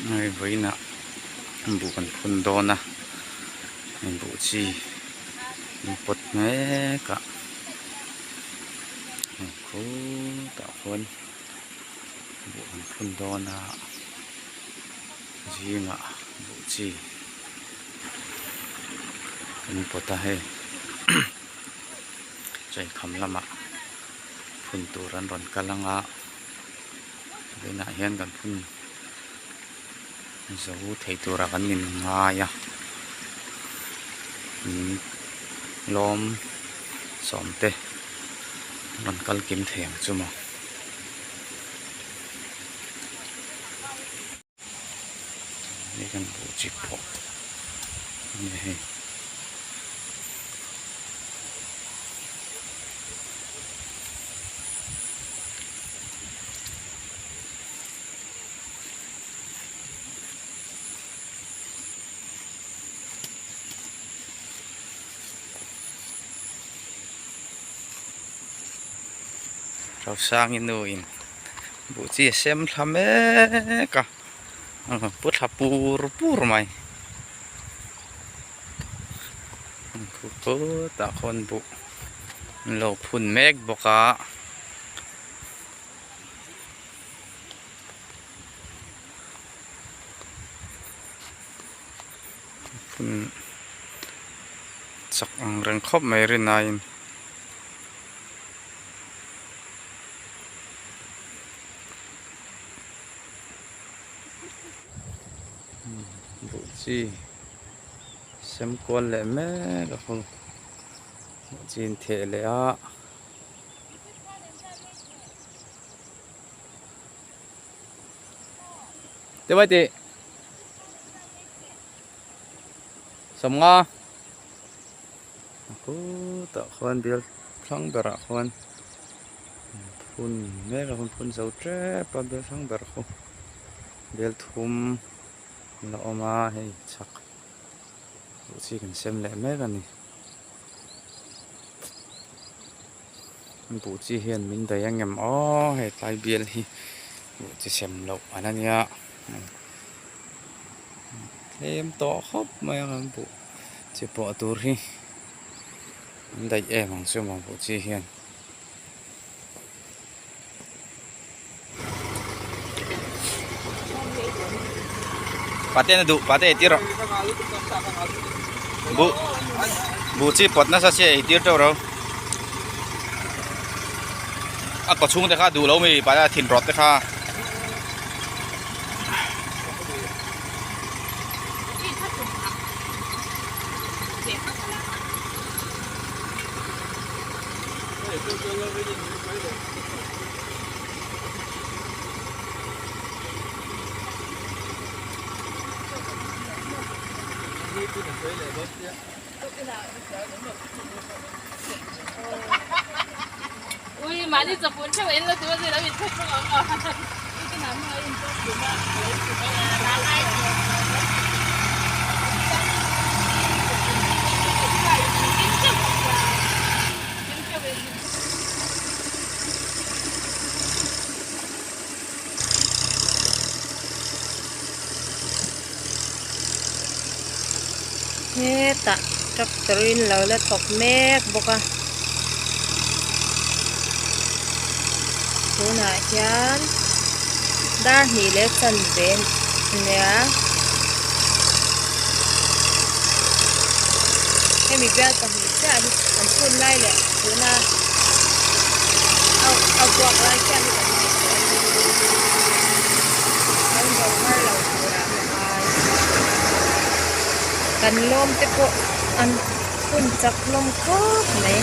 Hei vawiinah buh kan phun dawn a hei buh chi an pawt mek a hei khutah khuan buh an phun dawn a zingah buh chi an pawt a hei chaikham lamah phun tur an rawn kal ang a vawiinah hian kan phun zo thei turah kan in ngai a in lawm sawm te an rawn kal kim thei ang chu maw. Hei kan buh chi pawh a ni hei. Rosang i nu in buh chi a sem thla mek a pu thla pur pur mai khutah khawn buh an lo phun mek bawk a. Phun chak ang reng khawp mai rinaiin. Buh chi sem kual leh mek a khu buh chi in theh leh a. Te mai tih sawmnga khutah khuan bial thlang berah khuan phun mek a phun zo tep a bial thlang ber khu bial thum an la awm a hei chhak luh chi kan sem leh mek a ni. Buh chi hian min daih ang em aw hei tlai bial hi buh chi sem loh an ania tlem tawh khawp mai a kan buh chi pawh tur hi an daih em ang chu maw buh chi hian. Pate na duh pate ei tir rawh buh buh chi pawt nasa sia ei tir teuh ro a kaw chhung te kha duh lo mi pate a thin rawt te kha. Hetah tractor in lo la thawk mek bawk a tunah hian dar hnih leh chanve nia hemi bial pahnih chiah hi an phun lai leh tuna a vuak lai chiah hi kan ngaihtuah a ni kan zo har lo turah ka ngai kan lawm te pawh an phun chak hlawm khawp mai.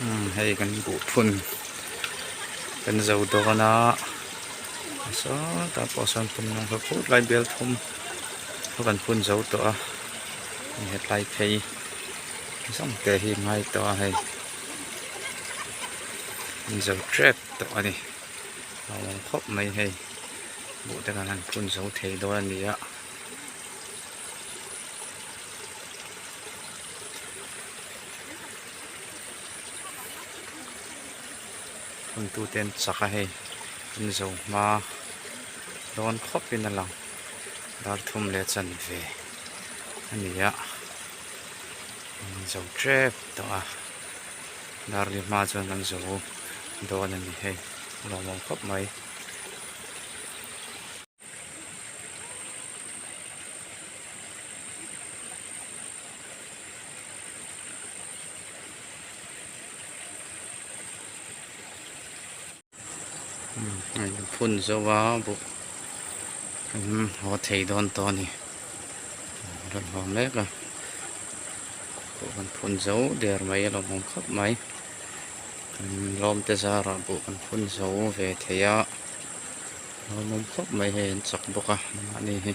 Umm hei kan buh phun kan zo dawn a sawtah pawh sawn phun ang kha phut lai bial thum kha kan phun zo tawh a hei hetlai phei zawng te hi ngai tawh a hei an zo tep tawh a ni a awm khawp mai hei buh te kan han phun zo thei dawn a ni a. Tute an chak a hei an zo hma dawn khawp in a lang dar thum leh chanve a ni a an zo tep tawh a dar li hma chuan an zo dawn a ni hei a lawmawm khawp mai. Phun zo a buh an haw thei dawn tawh a ni rawn haw mek a buh kan phun zo der mai a lawmawm khawp mai kan lawmte zarah buh kan phun zo ve thei a. Lawmawm khawp mai hei an chak bawk a mahni hi.